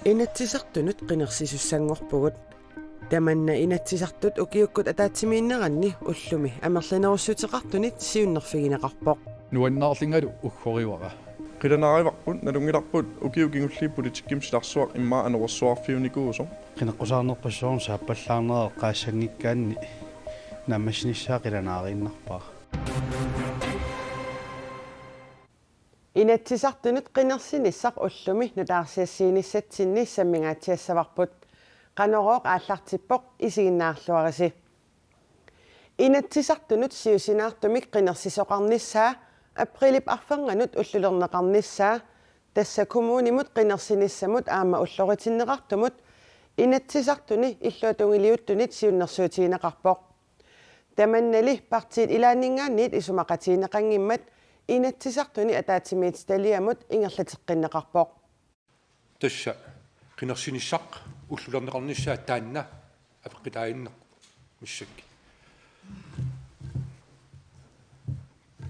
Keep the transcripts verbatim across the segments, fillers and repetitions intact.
Inatsisartunut qinersisussanngorpugut. Tamanna Inatsisartut ukiukkut ataatsimiinneranni ullumi amerlanerussuteqartunit siunnerfigineqarpoq. Nuannaarlungalu uggorivara. Qilanaarivarput, nalunngilarput ukiut kingulliit politikkimi silarsuaq immaqa anorersuarfiunikuusoq. Qineqqusaarnerpassuarnut saappallaarnera eqqaassanngikkaanni naammassinissaa qilanaariinnarpara. Inatsisartunut qinersinissaq ullumi nutaarsiassiinissatsinni sammingaatsiassavarput. Qanorooq aallartippoq, isiginnaarluarisi. Inatsisartunut siusinaartumik qinersisoqarnissaa aprilip arfernganut ullulerneqarnissaa, tassa kommunimut qinersinissamut aamma ulloritinneqartumut Inatsisartuni illuatungiliuttunit siunnersuutigineqarpoq. Tamannali partiit ilaanninngaanniit isumaqatigineqanngimmat Inatsisartuni ataatsimiititaliamut ingerlateqqinneqarpoq. Tassa qinersinissaq ullulerneqarnissaa taanna apeqqutaaginnarpoq massakkut.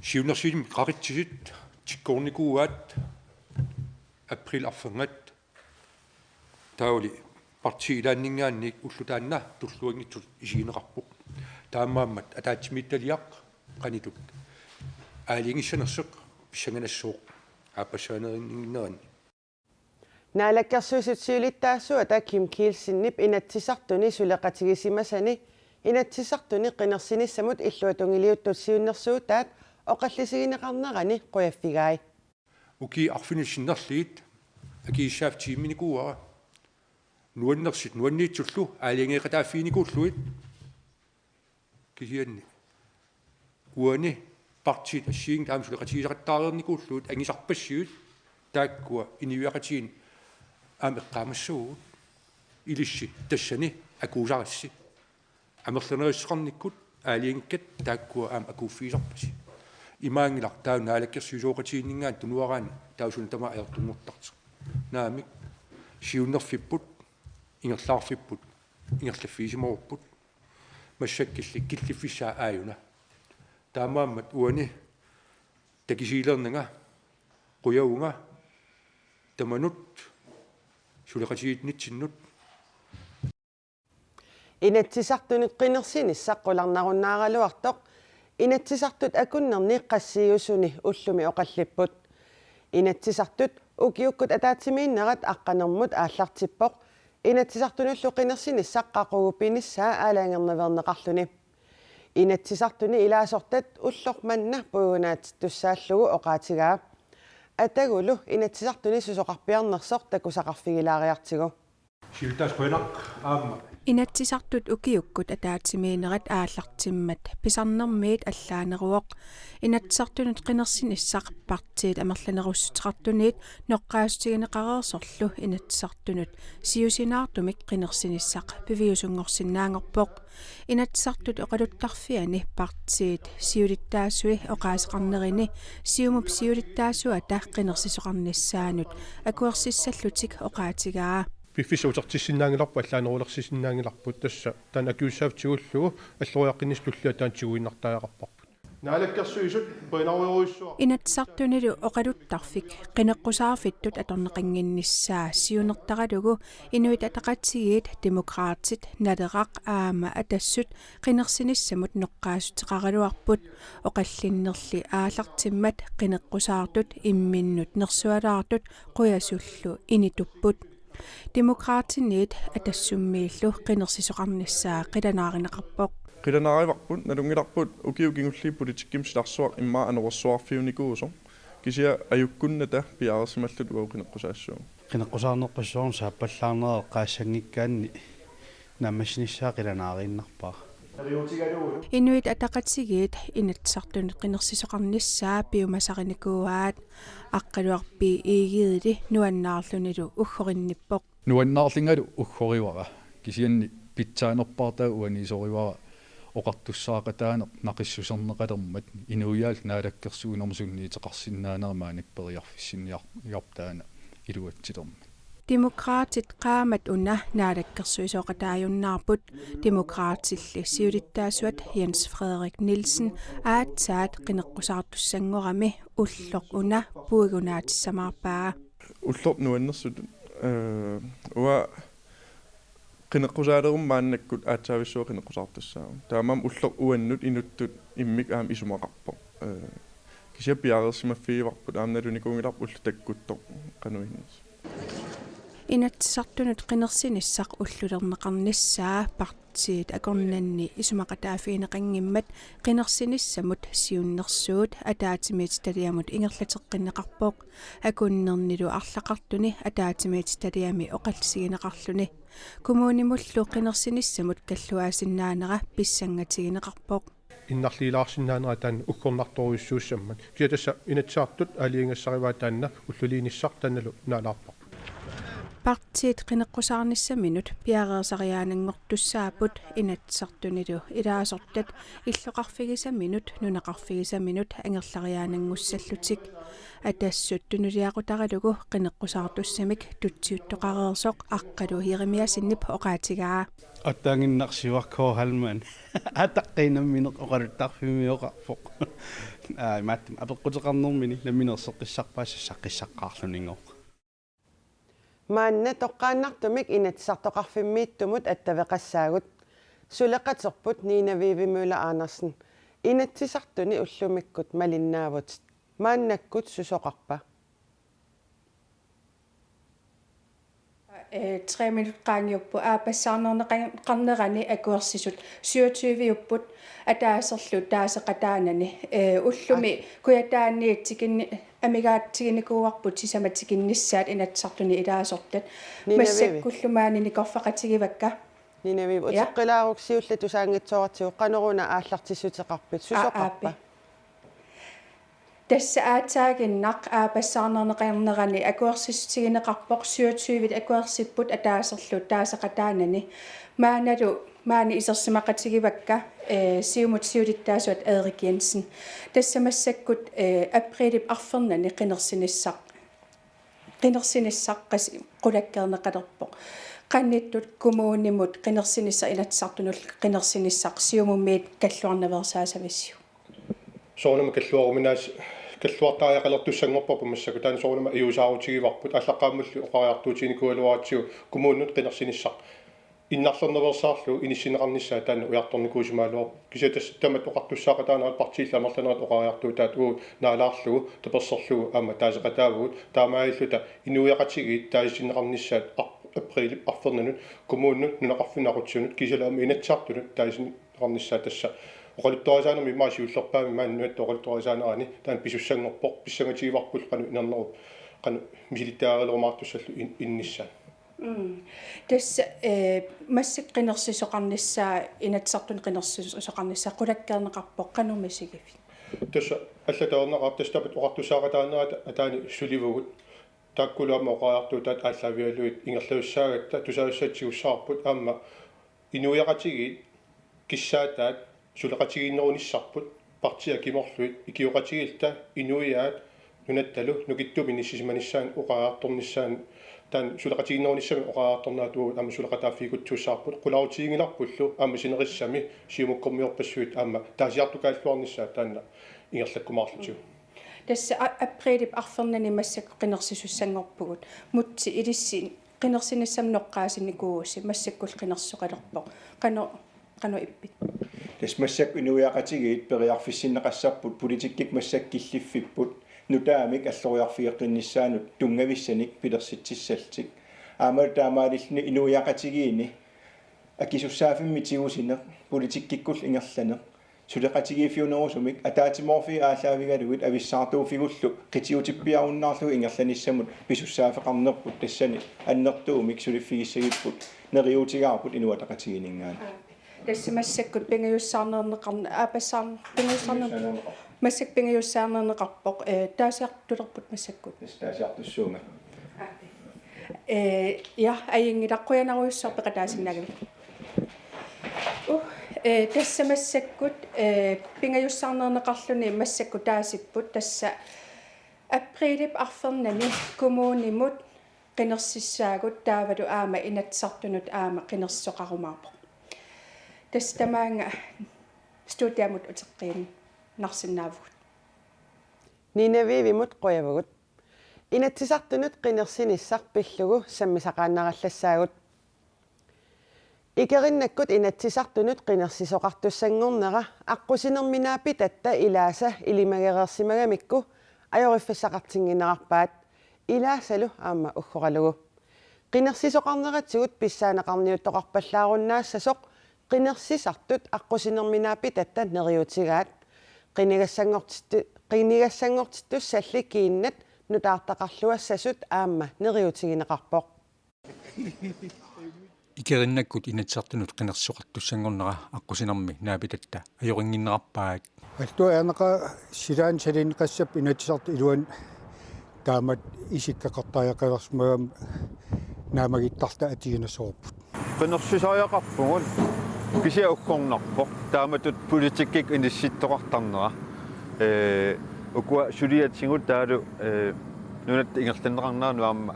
Siunnersuutit qaqitsisut tikkoornikuuaat april arferngat. Taavali partiit ilaanninngaanniit ulloq taanna tulluanngitsutut isigineqarpoq. Taamaammat ataatsimiititaliaq qanoq ittoq aalajangissanersoq pissanganassaaq aappassaanerunnginneranni. Naalakkersuisut siulittaasuata Kim Kielsenip Inatsisartuni suleqatigisimasani Inatsisartuni qinersinissamut illuatungiliuttut siunnersuutaat oqallisigineqarnerani qujaffigai. Ukiut arfineq-sinnerlugit akisussaaffigineqarnikuuara. Nuannersut nuanniitsullu aalajangeeqataaffiginikuullugit. Kisianni uani partiit assigiinngitsut aamma suleqatigisaqattaareernikuullugit angisarpassui taakkua inuiaqatigiinni aamma eqqaamassavugut. Ilissi tassani akuusarassi. Amerlanerussuteqarnikkut aalajangikkat taakkua aamma akuuffigisarpasi. Imaanngilaq taava naalakkersuisooqatigiinninngaanniit tunuaraanni taava suna tamaat ajortunngortartoq. Naamik, siunnerfipput, ingerlaarfipput, ingerlaffigisimavarput. Massakkulli killiffissaa aajuna. Taamaammat uani takisuuleernanga, qujavunga tamanut suleqatigiinnitsinnut. Inatsisartunut qinersinissaq qularnarunnaaraluartoq Inatsisartut akunnerni qassiusuni ullumi oqallipput. Inatsisartut ukiukkut ataatsimiinnerat aqqanermut aallartippoq Inatsisartunullu qinersinissaq qaqugu pinissaa aalajangernaveerneqarluni. Inatsisartuni ilaasortat ulloq manna puigunaatsittussaallugu oqaatigaa. Atagulu Inatsisartuni susoqarpiarnersoq takusaqarfigilaariartigu. Siulittaasup qujanaq aamma. Inatsisartut ukiukkut ataatsimiinnerat aallartimmat pisarnermiit allaaneruvoq. Inatsisartunut qinersinissaq partiit amerlanerussuteqartuniit noqqaassutigineqareersorlu Inatsisartunut siusinaartumik qinersinissaq piviusunngorsinnaanngorpoq. Inatsisartut oqaluttarfiani partiit siulittaasui oqaaseqarnerini Siumup siulittaasuata qinersisoqarnissaanut akuersissallutik oqaatigaa. Piffissaq utertissinnaanngilarput, allaanerulersisinnaanngilarput, tassa taanna akisussaaffigiullugu alloriaqqinnissaq tullia taanna tiguinnartariaqarparput. Naalakkersuisut pinaarujorujussuaq. Inatsisartunilu oqaluttarfik qineqqusaarfittut atorneqannginnissaa siunertaralugu Inuit Ataqatigiit, Demokraatit, Naleraq aamma Atassut qinersinissamut noqqaassuteqaraluarput. Oqallinnerli aallartimmat qineqqusaartut imminnut nersualaartut qujasullu initupput. Demokraatiniit Atassummiillu qinersisoqarnissaa qilanaarineqarpoq. Qilanaarivarput, nalunngilarput ukiut kingulliit politikkimi silarsuaq immaqa anorersuarfiunikuusoq. Kisianni ajukkunnata piareersimalluta uagut qineqqusaassuugut. Qineqqusaarnerpassuarnut saappallaarnera eqqaassanngikkaanni naammassinissaa qilanaariinnarpara. Inuit Ataqatigiit Inatsisartunut qinersisoqarnissaa piumasarinikuuaat. Aqqaluaq B. Egedeli nuannaarlunilu uggorinnippoq. Nuannaarlungalu uggorivara, kisianni pitsaanerpaartaa uaniisorivara oqartussaaqataaneq naqissuserneqalermat inuiaallu naalakkersuinermut sunniuteqarsinnaanera maannakkut periarfissinniar-, -iarp taanna iluatsilermat. Demokraatit qaammat una naalakkersuisooqataajunnaarput. Demokraatilli siulittaasuat Jens Frederik Nielsen aatsaat qineqqusaartussanngorami ulloq una puigunaatissamaarpaa. Ulloq nuannersutut, eh, uanga qineqqusaaleruma maannakkut aatsaavissuaq qineqqusaartussaavugut. Taamaammat ulloq uannut inuttut immikkut aamma isumaqarpoq. Eh, kisianni piareersimaffigivarput aamma nalunikuunngilarput ulloq takkuttoq qanoq innersoq. Inatsisartunut qinersinissaq ullulerneqarnissaa partiit akornanni isumaqataaffigineqanngimmat qinersinissamut siunnersuut ataatsimiititaliamut ingerlateqqinneqarpoq. Akunnernilu arlaqartuni ataatsimiititaliami oqallisigineqarluni. Kommunimullu qinersinissamut kalluaasinnaanera pissangatigineqarpoq. Innarliilaarsinnaanera taanna uggornartorujussuussammat. Kisianni tassa Inatsisartut aalajangigassarivaat taanna ulluliinissaq taannalu naalaarparput. Partiit qineqqusaarnissaminut piareersariaananngortussaapput Inatsisartunilu ilaasortat illoqarfigisaminut nunaqarfigisaminut angerlariaananngussallutik. Atassut tunuliaqutaralugu qineqqusaartussamik tutsiuttoqareersoq Aqqalu Jeremiassenip oqaatigaa. Attaanginnarsivoq K. Hallmann. Ataqqinammineq oqaluttarfimmioqarpoq. Aa, imaattumik apeqquteqarnermini nammineq erseqqissarpaa sassaqqissaqqaarlunigooq. Maanna toqqaannartumik Inatsisartoqarfimmiittumut attaveqassaagut. Suleqaterput Nina Vivi Møller Andersen. Inatsisartuni ullumikkut malinnaavutit. Maannakkut susoqarpa? Eh, tre minut qaangiupput. Aappassaarneqarnerani akuersisut syvogtyve-upput ataaserlu taaseqataanani. Eh, ullumi Kujataani tikinni-, amigaatiginikuuarput sisamat tikinnissaat Inatsisartuni ilaasortat. Nina Vivi. Massakkullu maani nikorfaqatigivakka. Nina Vivi, ja, uteqqilaaruk siulleq tusaanngitsoortigu, qanoruna aallartissuteqarpit? Aa, susoqarpa? Aappi. Tassa aatsaaginnaq aappassaarneqarnerani akuersissutigineqarpoq, syvogtyve akuersipput ataaserlu taaseqataanani. Maannalu maani isersimaqatigivakka, eh, Siumut siulittaasuat Erik Jensen. Tassa massakkut, eh, aprilip arfernani qinersinissaq. Qinersinissaq qas-, qulakkeerneqalerpoq. Qanittut kommunimut qinersinissaq, Inatsisartunullu qinersinissaq Siumummiit kalluarnaveersaassavisiuk? Soorunami kalluaruminaas-, kalluartariaqalertussanngorparput massakkut, taanna soorunami ajuusaarutigivarput, aallaqqaammulli oqariartuutiginikuugaluaratsigu kommuninut qinersinissaq innarlernaveersaarlugu inissinneqarnissaa taanna ujartornikuusimagaluarpoq. Kisianni tassa tamatta oqartussaaqataanerat partiillu amerlanerit oqariartuutaat uagut naalaarlugu tapersersorlugu aamma taaseqataavugut, taamaalilluta inuiaqatigiit taasitinneqarnissaat ar-, aprilip arfernanut kommuninut, nunaqarfinnut aqutsisunut kisianni aamma Inatsisartunut taasitinneqarnissaat tassa oqaluttuarisaanermi, immaqa siullerpaamik maani nunatta oqaluttuarisaanerani taanna pisussanngorpoq, pissangatigivarpullu qanoq inernerup, qanoq misilittagaqalerumaartussallu in-, innissaa. Mm. Tassa, eh, massakkut qinersisoqarnissaa, Inatsisartuni qinersisoqarnissaa qulakkeerneqarpoq, qanoq misigivit? Tassa allatut ajornaqaaq, tassa tamatta oqartussaaqataanerat ataani sulivugut. Taakkulu aamma oqariartuutaat aallaavigalugit ingerlasussaagatta, tusagassat tigussavarput aamma inuiaqatigiit kissaataat suleqatigiinnerunissarput partiit akimorlugit, ikioqatigiilluta inuiaat nunattalu nukittumik inissisimanissaannut oqariartornissaannut, taanna suleqatigiinnerunissamik oqariartornerat uagut aamma suleqataaffigikutsuussavarput, qularutiginngilarpullu aamma sinerissami Siumukkormiorpassuit aamma taasiartukaalluarnissaat taanna ingerlakkumaarlutigu. Tassa a-, aprilip arfernani massakkut qinersisussanngorpugut. Mutsi ilissi qinersinissamut noqqaasinikuuvusi, massakkullu qinersisoqalerpoq. Qanoq, qanoq ippit? Tassa massakkut inuiaqatigiit periarfissinneqassarput, politikkikkut massakkut killiffipput, nutaamik alloriarfigeqqinnissaanut tunngavissanik pilersitsissallutik. Aammalu taamaalilluni inuiaqatigiinni akisussaaffimmik tigusineq, politikkikkullu ingerlaneq, suleqatigiiffiunerusumik ataatsimoorfiit aallaavigalugit avissaartuuffigullu qitiutippiarunnaarlugu ingerlanissamut pisussaaffeqarnerput, tassani annertuumik suliffigissagipput, neriuutigaarput Inuit Ataqatigiinninngaanniit. Tassa massakkut pingajussaarneerneqarn-, aa, passaarn-, pingajussaarneer-, massakkut pingajussaarneerneqarpoq, eh, taasiartulerput massakkut. Tassa taasiartussuunga. Aa. Eh, ja, ajunngilaq, qujanarujussuaq peqataasinnaagavit. Uh, eh, tassa massakkut, eh, pingajussaarneerneqarluni massakkut taasipput, tassa aprilip arfernani kommunimut Qinersissaagut taavalu aamma Inatsisartunut aamma qinersisoqarumaarpoq. Tassa tamaanga studiamut uteqqiinnarsinnaavugut. Nina Viivimut qujavugut. Inatsisartunut qinersinissaq pillugu sammisaqaannarallassaagut. Ikerinnakkut Inatsisartunut qinersisoqartussanngornera aqqusinermi naapitatta ilaasa ilimagereersimagamikku ajoriffissaqartinnginnerarpaat, ilaasalu aamma uggoralugu. Qinersisoqarneratigut pissaaneqarniuttoqarpallaarunnaassasoq qinersisartut aqqusinermi naapitatta neriuutigaat. Qinigassanngortittu-, qinigassanngortittussalli kiinnat nutaartaqarluassasut aamma neriuutigineqarpoq. Ikerinnakkut Inatsisartunut qinersisoqartussanngornera aqqusinermi naapitatta ajorinnginnerarpaat. Alluarneqa silaanni salineqassappat Inatsisartut iluani taamatut isikkoqartariaqalersimagami naammagittarluta atuinnassavarput. Qinersisariaqarpugut, kisianni uggornarpoq taamatut politikkikkut inissittoqartarnera. Ee, ukua suliatigut taavalu, ee, nunatta ingerlanneqarneranut aamma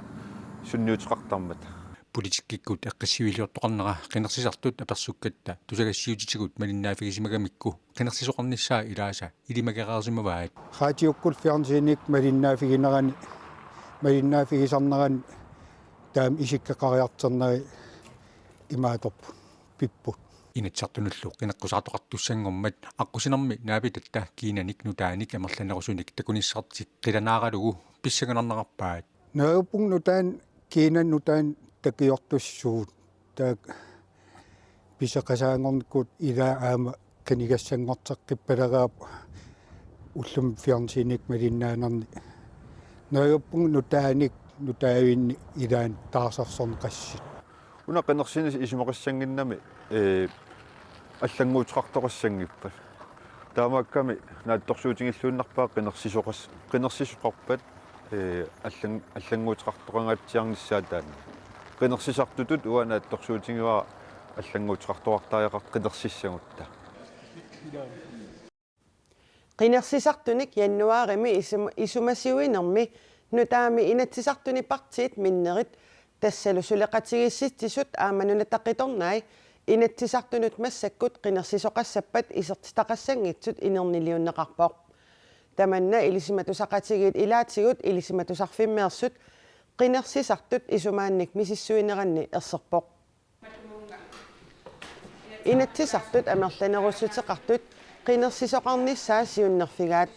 sunniuteqartarmata. Politikkikkut eqqissiviiliortoqarnera qinersisartut apersukkatta tusagassiuutitigut malinnaaffigisimagamikkut qinersisoqarnissaa ilaasa ilimagereersimavaat. Raatiukkut fjernsynikkut malinnaaffiginerani, malinnaaffigisarnerani taama isikkoqariartorneri imaattorput, pipput. Inatsisartunullu qineqqusaartoqartussanngormat aqqusinermi naapitatta kiinanik nutaanik amerlanerusunik takunissartik qilanaaralugu pissanganarnerarpaat. Neriuppunga nutaamik, kiinanut nutaamik takiortussuugut. Taakku pisoqasaanngornikkut ilaa aamma qinigassanngorteqqippaleraat ullumi fjernsynikkut malinnaanerni. Neriuppunga nutaanik nutaavinnik ilaanni taarsersorneqassasut. Una qinersinissaq isumaqassanngimmat, ee, allannguuteqartoqassanngippat. Taamaakkami naatsorsuutigilluinnarpaa qinersisoqas-, qinersisoqarpat, ee, allan-, allannguuteqartoqangaatsiarnissaa taanna. Qinersisartutut uanga naatsorsuutigivara allannguuteqartoqartariaqartoq qinersissagutta. Qinersisartunik januaarimi isum-, isumasiuinermi nutaami Inatsisartuni partiit minnerit tassalu suleqatigiissitsisut aamma Nunatta Qitornai Inatsisartunut massakkut qinersisoqassappat isertitaqassanngitsut inerniliunneqarpoq. Tamanna Ilisimatusaqatigiit ilaatigut Ilisimatusarfimmeersut qinersisartut isumaannik misissuineranni erserpoq. Inatsisartut amerlanerussuteqartut qinersisoqarnissaa siunnerfigaat.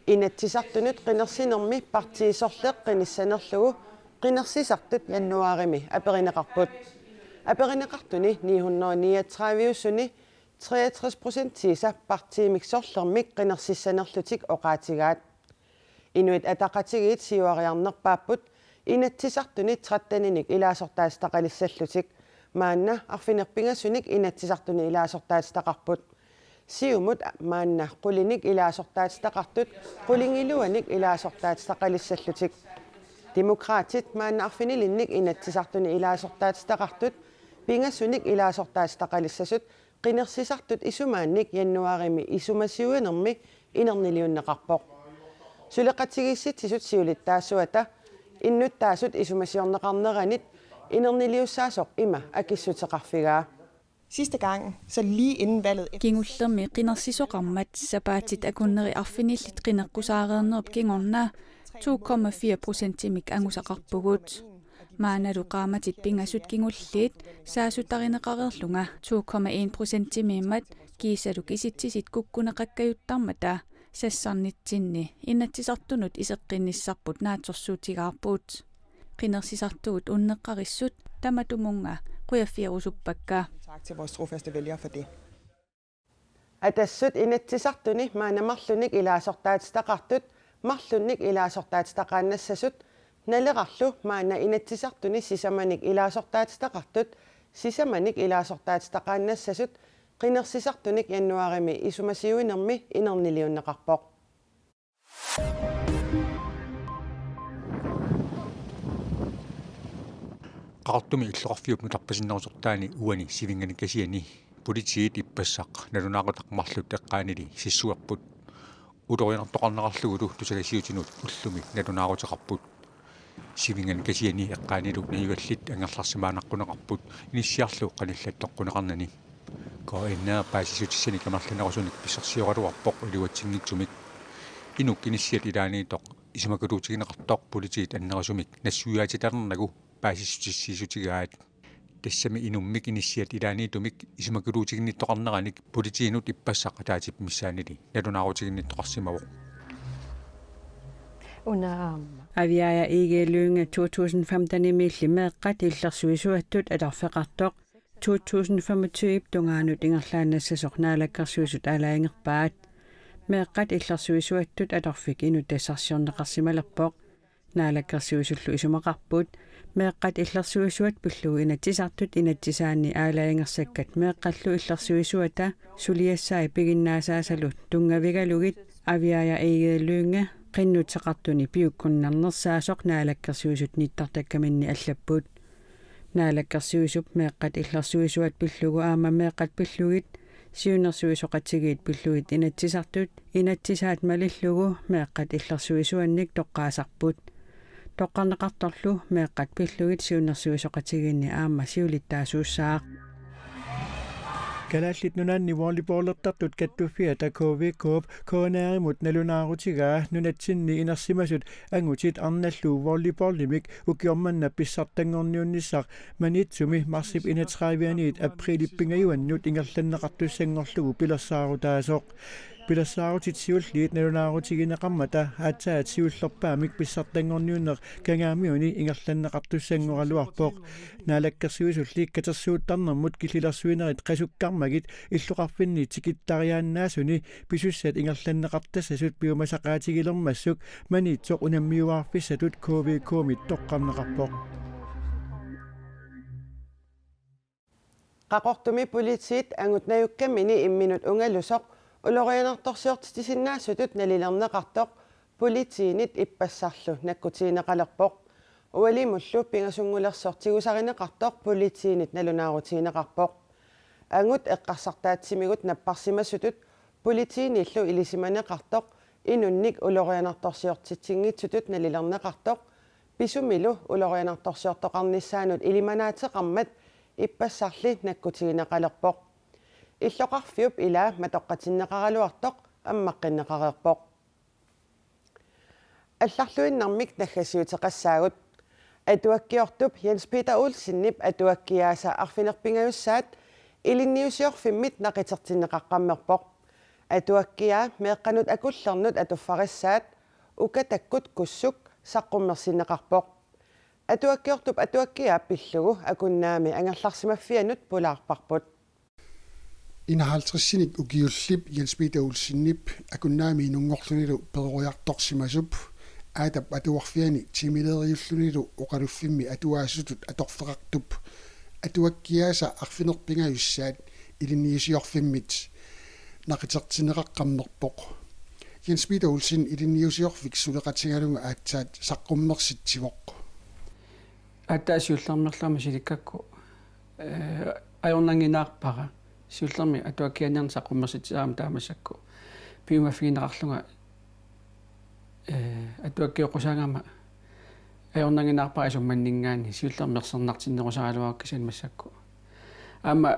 Inatsisartunut qinersinermi partii sorleq qinissanerlugu qinersisartut januaarimi aperineqarput. Aperineqartuni ni hundrede niogtredive-usuni treogtres procentiisa partiimik sorlermik qinersissanerlutik oqaatigaat. Inuit Ataqatigiit siuariarnerpaapput Inatsisartuni tretteninik ilaasortaatitaqalissallutik. Maanna arfineq-pingasunik Inatsisartuni ilaasortaatitaqarput. Siumut maanna qulinik ilaasortaatitaqartut qulingiluanik ilaasortaatitaqalissallutik. Demokraatit maanna arfinilinnik Inatsisartuni ilaasortaatitaqartut pingasunik ilaasortaatitaqalissasut qinersisartut isumaannik januaarimi isumasiuinermi inerniliunneqarpoq. Suleqatigiissitsisut siulittaasuata innuttaasut isumasiorneqarneranit inerniliussaasoq ima akissuteqarfigaa. Sidste gang, så lige inden valget. Kingullermi qinersisoqarmat sapaatit akunneri arfinillit qineqqusaareernerup kingorna to komma fire procentimik angusaqarpugut. Maannalu qaammatit pingasut kingulliit saassuttarineqareerlunga to komma en procentimiimmat kiisalu kisitsisit kukkuneqakkajuttarmata sassarnitsinni Inatsisartunut iseqqinnissarput naatsorsuutigaarput. Qinersisartugut unneqqarissut tamatumunnga qujaffigerusuppakka. Tak til vores trofaste vælgere for det. Atassut Inatsisartuni maanna marlunnik ilaasortaatitaqartut marlunnik ilaasortaatitaqaannassasut, Nalerarlu maanna Inatsisartuni sisamanik ilaasortaatitaqartut sisamanik ilaasortaatitaqaannassasut qinersisartunik januaarimi isumasiuinermi inerniliunneqarpoq. Qaqortumi illoqarfiup nutarpasinnerusortaani uani sivinnganikasiani politiit ippassaq nalunaaqutaq marluk eqqaanili sissuerput. Ulorianartoqarnerarlugulu tusagassiuutinut ullumi nalunaaruteqarput. Sivinganit kasianit eqqaanilu najugallit angerlarsimaannaqquneqarput inissiarlu qanillattoqquneqarnani. K N R paasissutissanik amerlanerusunik pissarsioraluarpoq iluatsinngitsumik. Inuk inissiat ilaaniittoq isumakuluutigineqartoq politiit annerusumik nassuiaatitalernagit paasissutissiissutigaat. Tassami inummik inissiat ilaaniittumik isumakuluutiginnittoqarneranik politiinut ippassaq ataatsip missaanili nalunaarutiginnittoqarsimavoq. Una aamma. Aviaja Egede Lynge to tusind femtenimiilli meeqqat illersuisuattut atorfeqartoq to tusind femogtyve tungaanut ingerlaannassasoq Naalakkersuisut aalajangerpaat. Meeqqat illersuisuattut atorfik inuk tassarsiorneqarsimalerpoq. Naalakkersuisullu isumaqarput meeqqat illersuisuat pillugu Inatsisartut inatsisaanni aalajangersakkat meeqqallu illersuisuata suliassai piginnaasaasalu tunngavigalugit Aviaja Egede Lynge qinnuteqartuni piukkunnarnersaasoq Naalakkersuisut nittartakkaminni allapput. Naalakkersuisup meeqqat illersuisuat pillugu aamma meeqqat pillugit siunnersuisoqatigiit pillugit Inatsisartut inatsisaat malillugu meeqqat illersuisuannik toqqaasarput. Toqqarneqartorlu meeqqat pillugit siunnersuisoqatigiinni aamma siulittaasuussaaq. Kalaallit Nunaanni volleyballertartut kattuffiata K V K-p K N R-imut nalunaarutigaa nunatsinni inersimasut angutit arnallu volleyballimik ukioq manna pissartanngorniunnissaq Maniitsumi marsip enogtredive-aniit aprilip pingajuannut ingerlanneqartussanngorlugu pilersaarutaasoq. Pilersaarutit siulliit nalunaarutigineqarmata aatsaat siullerpaamik pissartanngorniunneq Kangaamiuni ingerlanneqartussanngoraluarpoq. Naalakkersuisulli katersuuttarnermut killilersuinerit qasukkarmagit illoqarfinni tikittariaannaasuni pisussat ingerlanneqartassasut piumasaqaatigilermassuk Maniitsoq unammiuaarfissatut K V K-mit toqqarneqarpoq. Qaqortumi politiit angut najukkamini imminut ungalusoq ulorianartorsiortitsisinnaasutut nalilerneqartoq politiinit ippassarlu nakkutigineqalerpoq. Ualimullu pingasunngulersoq tigusarineqartoq politiinit nalunaarutigineqarpoq. Angut eqqarsartaatsimigut napparsimasutut politiinillu ilisimaneqartoq inunnik ulorianartorsiortitsinngitsutut nalilerneqartoq pisumilu ulorianartorsiortoqarnissaanut ilimanaateqarmat ippassarli nakkutigineqalerpoq. Illoqarfiup ilaa matoqqatinneqaraluartoq ammaqqinneqareerpoq. Allarluinnarmik naggasiuteqassaagut. Atuakkiortup Jens Peter Olsenip atuakkiaasa arfineq-pingajussaat ilinniusiorfimmit naqitertinneqaqqammerpoq. Atuakkiaa meeqqanut akullernut atuffarissaat Ukatakkut kussuk saqqummersinneqarpoq. Atuakkiortup atuakkiaa pillugu Akunnaami angerlarsimaffianut pulaarparput. Enoghalvtredsinik ukiullip Jens Peter Olsenip Akunnaami inunngorlunilu peroriartorsimasup Aatap atuarfiani tiimileriullunilu oqaluffimmi atuaasutut atorfeqartup atuakkiaasa arfineq-pingajussaat ilinniusiorfimmit naqitertinneqaqqammerpoq. Jens Peter Olsen ilinniusiorfik suleqatigalugu aatsaat saqqummersitsivoq. Aatsaat siullermeerlunga misilikkakku, eh, ajornannginnaarpara. Siullermik atuakkiaaniarneq saqqummersitsisarami taamaassakku piumaffigineqarlunga, eh, atuakkioqqusaagama ajornannginnaarpara isummanninngaanniit siullermik ersernartinnerusaraluarukku kisianni massakkut. Aamma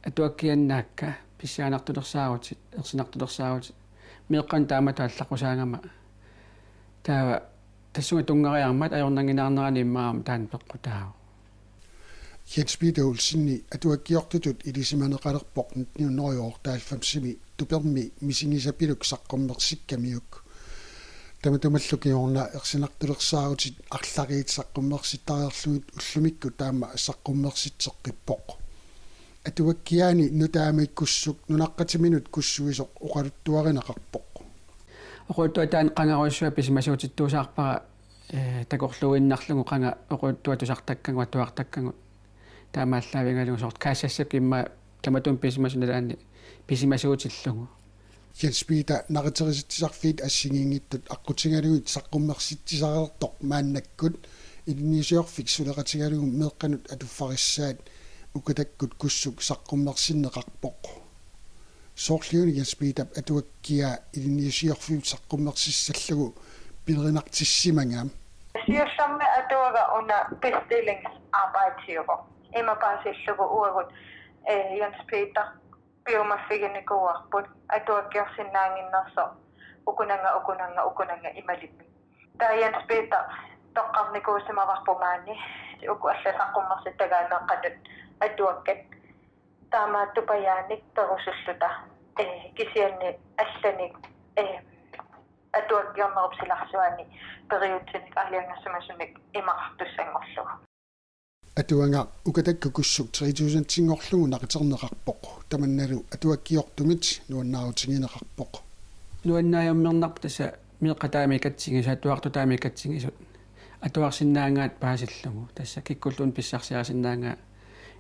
atuakkiaannaakka pissanganartulersaarutit, ersinartulersaarutit, meeqqanut taamatut allaqqusaagama. Taava tassunga tunngariarmat ajornannginnaarnerani immaqa taanna peqqutaavoq. Jens Peter Olseni atuakkiortutut ilisimaneqalerpoq nitten hundrede og otteoghalvfemsimi Tupermi misigisapiluk saqqummersikkamiuk. Tamatumallu kingorna ersinartulersaarutit arlariit saqqummersittareerlugit ullumikkut taama saqqummersitseqqippoq. Atuakkiaani nutaamik kussuk nunaqqatiminut kussuisoq oqaluttuarineqarpoq. Oqaluttuaq taanna qangarujussuaq pisimasuutittuusaarpara, eh, takorluuinnarlugu qanga oqaluttuaq tusartakkagut, atuartakkagut. Taamaallaavigalugu soorlu kaassassakka immaqa tamatuma pisimasut nalaanni pisimasuutillugu. Jens Peter naqiterisitsisarfiit assigiinngitsut aqqutigalugit saqqummersitsisareertoq maannakkut ilinniusiorfik suleqatigalugu meeqqanut atuffarissaat Ukatakkut kussuk saqqummersinneqarpoq. Soorliuna Jens Peterip atuakkiaa ilinniusiorfiup saqqummersissallugu pilerinartissimanga. Siullermik atuagaq una bestillingsarbejdiuvoq. Ima paasillugu uagut, eh, Jens Peter piumaffiginikuuarput atuakkiorsinnaannginnersoq ukunannga, ukunannga, ukunannga imaluunniit. Taava Jens Peter toqqarnikuusimavarput maani uku allat saqqummersittagaat meeqqanut atuakkat. Taamaattupajaannik perusulluta, eh, kisianni allanik, eh, atuakkiornerup silarsuani periutsinik aalajangersimasunik imaqartussanngorlugu. Atuagaq Ukatakkukussuk tre tusindinngorlugu naqiterneqarpoq. Tamannalu atuakkiortumit nuannaarutigineqarpoq. Nuannaajummernerput tassa meeqqat taamaakkatsingisut, atuartut taamaakkatsingisut atuarsinnaagaat paasillugu. Tassa kikkulluunniit pissarsiarisinnaagaat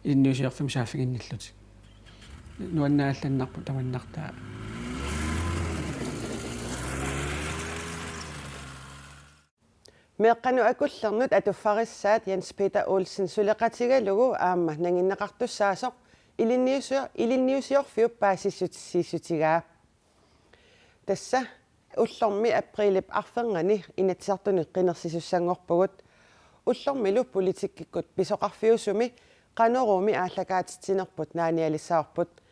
ilinniusiorfimmut saaffiginnillutik. Nuannaallannarpoq tamannartaa. Meeqqanut akullernut atuffarissaat Jens Peter Olsen suleqatigalugu aamma nanginneqartussaasoq ilinniusio-, ilinniusiorfiup paasissutissiissutigaa. Tassa ullormi aprilip arfernganni Inatsisartuni qinersisussanngorpugut. Ullormilu politikkikkut pisoqarfiusumi Qanorooq-mi aallakaatitsinerput naanialissavarput.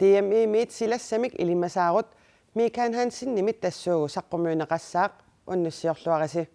D M I-miit silassamik ilimasaarut Mikael Hansenimit tassuugu saqqummiunneqassaaq, unnussiorluarisi.